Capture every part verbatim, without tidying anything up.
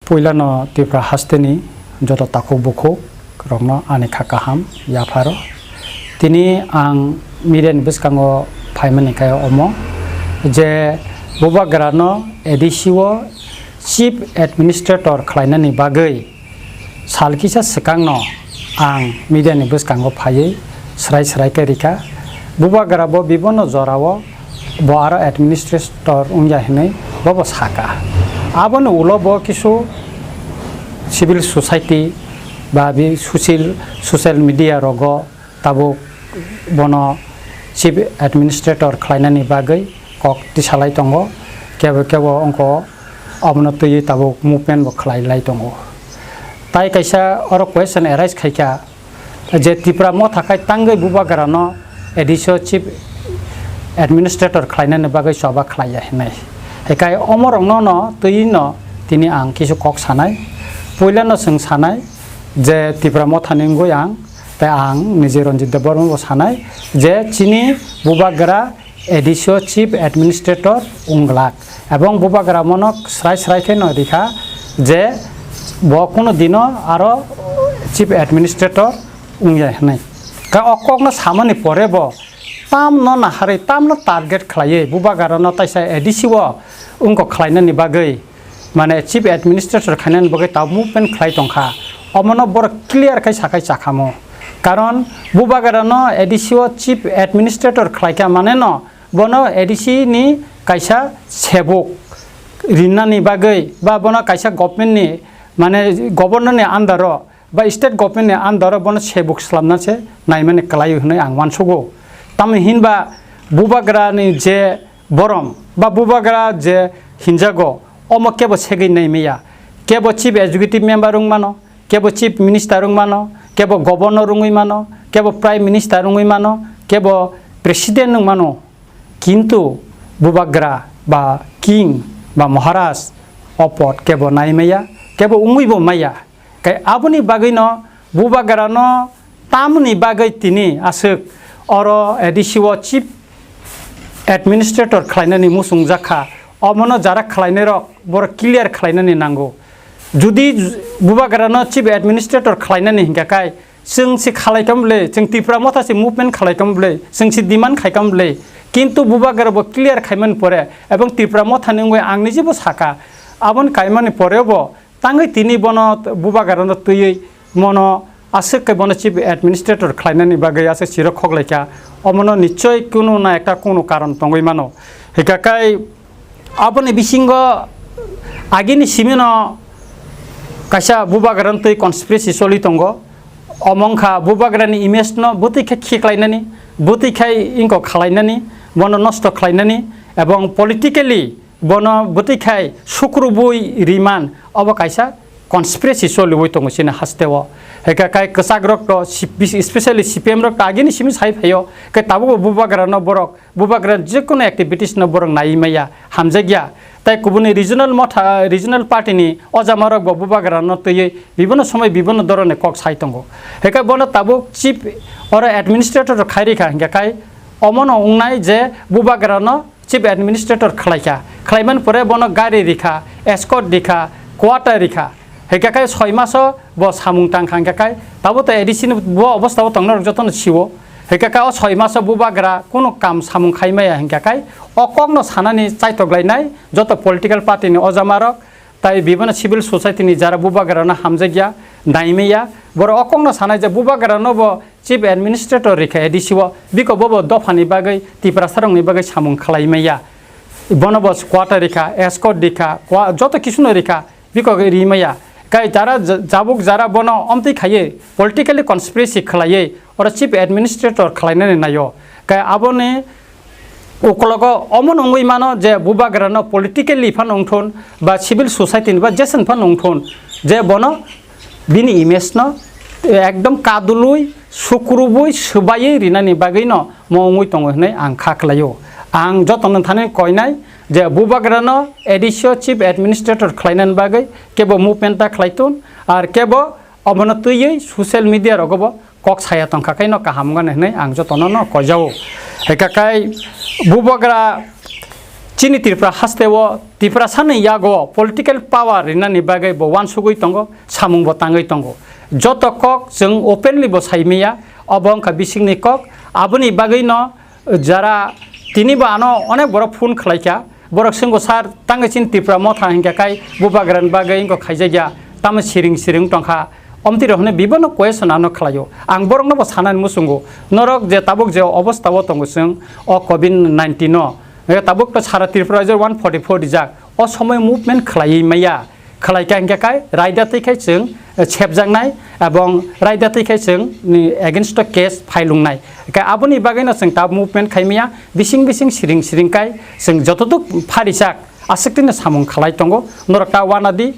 Puilano Tripura hasteni joto takhuk bukhuk rokno ani kha kaham yapharo. Tini ang media ni bwskango phaimani khe omo je Bubagrano A D C o Chief Administrator khlainani bagwi sal kisa swkangno ang media ni bwskango phaiwi swrai swrai khe rikha. Bubagra bo bibono jorao bo aro administrator wngya hinwi bobo saka. Aboni ulo bo kisu civil society ba bi social, social media rogo tabuk bono chief administrator khlainani bagwi kok tisalai tongo. Kebo kebo wngkho abono twiwi tabuk movement bo khlai lai tongo. Tai kaisa oro question arise khaikha, je Tipra Motha khai tangwi Bubagrano A D C o Chief Administrator khlainani bagwi choba khlaiya hinwi. Hikai omorokno no twiwi no tini ang kisu kok sanai. Puila no chwng sanai je Tipra Mothani wngwi ang, tei ang nije Ranjit Debbarma bo sanai je chini Bubagra A D C o Chief Administrator wng glak, ebong Bubagra mono srai srai khe no rikha je bo kuno dino aro Chief Administrator wngya hinwi. Ka o kokno samani pore bo tamno naharwi, tamno target khlaiwi Bubagrano taisa A D C o wngkok khlainani bagwi, mane Chief Administrator khainani bagwi tabuk movement khlai tongkha. Omono borok clear khai sakhai chakhamo. Karon Bubagrano A D C o Chief Administrator khlaikha mane no bono A D C ni kaisa sebuk rinani bagwi ba bono kaisa government ni, mane governor ni under o ba state government ni under o bono sebuk slamna se naimani kwlaio hinwi ang uansugo. Tamni hinba Bubagra ni je borom ba Bubagra je hinjago, omo kebo segwi naimaya. Kebo Chief Executive Member wng mano, kebo Chief Minister wng mano, kebo Governor wngwi mano, kebo Prime Minister wngwi mano, kebo President wng mano. Kintu Bubagra ba King ba Maharaj o pod kebo naimaya, kebo wngwibo maya. Kai aboni bagwino Bubagrano tamoni bagwi tini aswk oro A D C o Chief Administrator khlainani muchungjak kha, omono jara khlainairok borok clear khlainani nango. Judi Bubagrano Chief Administrator khlainani hinkha kai, chwng se khalai tong bwle, chwng Tipra Motha se movement khalai tong bwle, chwng se demand khai tong bwle, kintu Bubagra bo clear khaimani pore ebong Tipra Mothani wngwi ang nijibo saka, aboni kaimani porebo tangwi tini bono Bubagrano twiwi mono aswk khe bono Chief Administrator khlainani bagwi aswk siro khoklaikha, omono nichoi kunu na ekta kunu karon tongwi mano. Hika kai aboni bisingo agini simino kaisa Bubagrano twi conspiracy choli tongo. Omo wngkha Bubagrani image no bwtwi khe khiklainani, bwtwi khai ingkok khalainani, bono nosto khlainani, ebong politically bono bwtwi khai sukrubui riman, obo kaisa conspiracy choliwi tongo chini hasteo. Heka kai kwchakrok to, especially C P M rok to agini simi sai phaio, khe tabukbo Bubagrano borok, Bubagra jekono activities no borok naiwi maya, hamjakya. Tai kubuni regional motha, regional party ni ojamarok bo Bubagrano twiwi bibono somoi bibono dorone kok sai tongo. Heka bono tabuk chief oro administrator khai rikha hingka kai omono wngnai je Bubagrano chief administrator khlaikha, khlaimani pore bono gari rikha, escort rikha, quarter rikha. Hingka khe soi maso bo samung tang kha, hingka khe tabo to A D C ni bo obostha o tongnai rok jotono siwo. Hingka khe o soi maso Bubagra kunu kam samung khai maya, hingka khe o kokno sanani chaitok lainai joto political party ni ojamarok, tai bibono civil society ni jara Bubagrano hamjakya, naimaya, borok o kokno sanai je Bubagrano bo Chief Administrator rikha A D C o, biko bobo dophani bagwi, Tiprasarokni bagwi samung khlai maya. Bono bo quarter rikha, escort rikha, kwa-, joto kisuno rikha, biko ri maya. Kai jara ja-, jabuk jara bono omtwi khaiwi, politically conspiracy khlaiwi, oro Chief Administrator khlainani naio. Kai aboni ukologo omo nungwi mano je Bubagrano politically phano wngthun, ba civil society ni ba jeswng phano wngthun, je bono bini image no ekdom kadulwi, sukrubwi, swbaiwi rinani bagwi no mo wngwi tongo hinwi ang kha khlaio. Ang jotono thani koinai je Bubagrano A D C o chief administrator khlainani bagwi kebo movement ta khlaitun, ar kebo obono twiwi social media rogo bo kok saya tongkha khe no kaham wngani hinwi ang jotono no koijao. Heka kai Bubagra chini Tripura haste o Tiprasa ni yago political power rinani bagwi bo uansugwi tongo, samung bo tangwi tongo. Joto kok chwng openly bo sai maya, obo wngkha bisingni kok. Aboni bagwino jara tini bo ano onek borok phone khlaikha, borok swngo, "Sir, tangwi chini Tipra motha hinkhe kai bubagrani bagwi wngkha khaijakya, tamo siring siring tongkha." Omtwi rok hwnwi bibono question ano khlaio. Ang borokno bo sanani muchungo, norok je tabuk je obostha o tongo chwng o covid nineteen no, eh, tabuk to sara Tripura je one forty four rijak, o somoi movement khlaiwi maya, khlaikha hinkhe kai raida twi khai chwng, eh, sepjaknai, ebong raida twi khai chwng ni against o case file wngnai. Kai aboni bagwino chwng ta movement khai maya, bising bising siring siring kai chwng jototuk pharisak aswk tini samung khlai tongo, norok ta uanadi.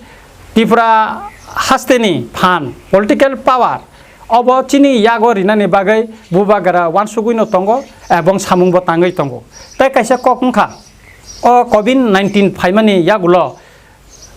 Tripura hasteni phan, political power, obo chini yago rinani bagwi bubagra uansugwino tongo, ebong samungbo tangwi tongo. Tei kaisa kok wngkha, o covid nineteen phaimani yagulo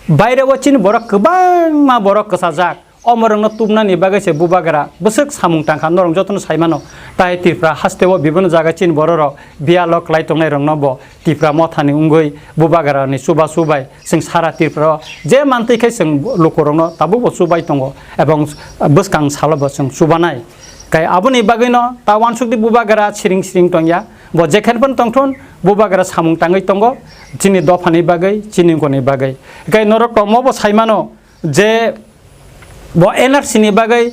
baireo chini borok kwbangma borok kwchajak, omorokno tubnani bagwi se bubagra bwswk samung tangkha, norok jotono sai mano. Tai Tripura hasteo bibinno jaga chini bororok biyalo kwlai tongnairokno bo Tipra mothani wngwi bubagrani chubachu bai chwng sara Tripura o je mantwi khai chwng lukurokno tabukbo chubai tongo, ebong bwskang salobo chwng chubanai. Kai aboni bagwino ta uansukdi bubagra siring siring tongya, bo jekhen phano tongthun bubagra samung tangwi tongo chini dophani bagwi, chini wngkoni bagwi. Kai norok tomobo sai mano je bo N R C ni bagwi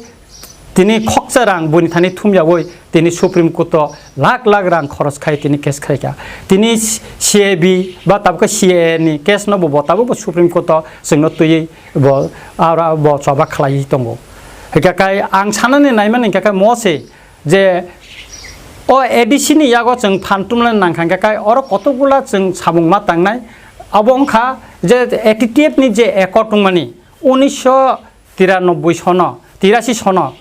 tini khoksa rang buini thani thumyawi tini Supreme Court o lakh lakh rang khoros khai tini case khaikha. Tini C A B ba tabukhe C A A ni case no bo, bo tabukbo Supreme Court o chwngno twiwi bo aro bo choba khlaiwi tongo. Hwnkhe kai ang sanani naimani hwnkhe kai mo se je o A D C ni yago chwng phan tumlai nangkha hwnkhe kai oro kotokgula chwng samung ma tangnai. Abo wngkha je A T T F ni je accord wngmani, unisho tiranoboi sono, tirasi sono.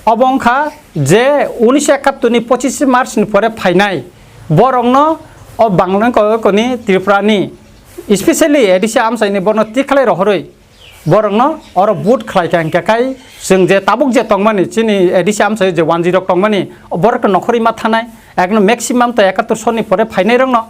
Obo wngkha je unisho ekattor ni pochis March ni pore phainai borokno o Bangla ko-, koni Tripura ni, especially A D C amchaini borokno tikhalai rohorwi borokno oro vote khlai kha, hwnkhe kai chwng je tabuk je tongmani chini A D C amchai je one G rok tongmani, o borok to nokhorwi ma thanai, ekno maximum to ekattor sonni pore phainai rokno.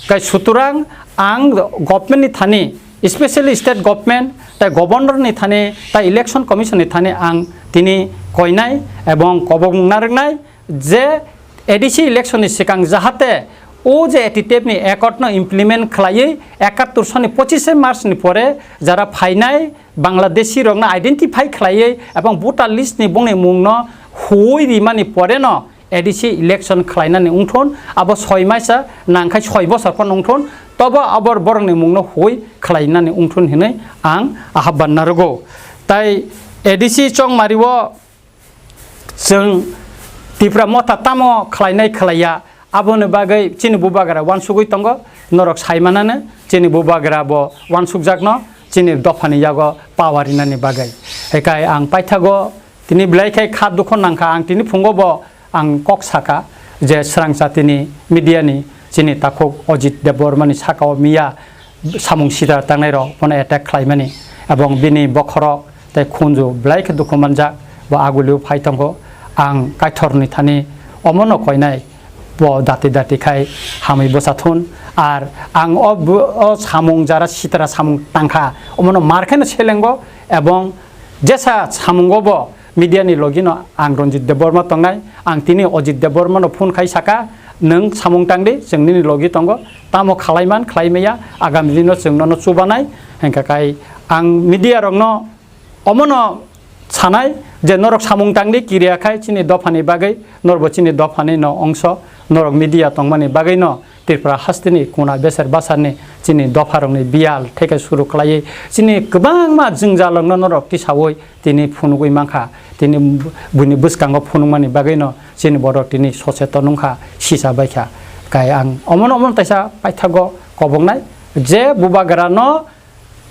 Kai sutorang ang government ni thani, especially state government, tai governor ni thani, tai election commission ni thani ang tini koinai ebong kobong narwknai je A D C election ni swkang jahate o je A T T F ni accord no implement khlaiwi ekattor sonni pochis March ni pore jara phainai Bangladeshi rokno identify khlaiwi ebong voter list ni bongni mungno huwi rimani pore no A D C election khlainani wngthun, abo soi maisa nangkhai soi bosor phano wngthun, tobo abo borokni mungno huwi khlainani wngthun hinwi ang ahapban narwgo. Tai A D C chongmari o chwng Tipra motha tamo khlainai khlaiya, aboni bagwi chini bubagra uansugwi tongo, norok sai manano chini bubagra bo uansukjakno chini dophani yago power rinani bagwi. Hekai ang paithago tini belai khe kha dukho nangkha, ang tini phungo bo ang kok saka je swrang chatini media ni chini takhuk Ajit Debbarma ni saka o miya samung sida tangnai rok bono attack khlaimani, ebong bini bokhorok tei khunju belai khe dukhu manjak, bo agulio phai tongo. Ang Kaitor ni thani omono koinai, bo dati dati khai hamwi bwsa thun, ar ang o bo-, o samung jara sitra samung tangkha, omono mar khe no selengo, ebong jesa samungo bo media ni logi no ang Ranjit Debbarma tongnai, ang tini Ajit Debbarma no phone khai saka, "Nwng samung tang di, chwng nini logi tongo, tamo khalai man, khlai maya, agami dino chwng nono chubanai." Hwnkha kai ang media rok no omono sanai je norok samung tang di, kiriya khai chini dophani bagwi, norbo chini dophani no ongso, norok media tongmani bagwi no Tripura hasteni kuna beser basarni chini dopharokni biyal theke suru khlaiwi chini kwbangma jwngjalrokno norok tisaui tini phunugwi mankha. Tini buini bwskango phunukmani bagwino chini borok tini soseton wngkha, sisa baikha. Kai ang omono omono taisa paithago koboknai je bubagrano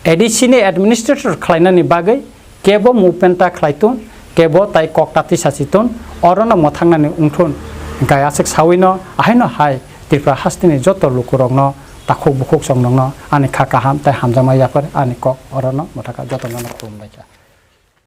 A D C ni administrator khlainani bagwi kebo movement ta khlai tun, kebo tai kok ta tisa si tun, orono mwthangnani wngthun. Hwnkhe aswk sawino ahaino hai Tripura hasteni joto lukurokno takhuk bukhuk chongnokno ani kha kaham tei hamjakma yapar ani kok orono mwthakha, jotono khulumlaikha.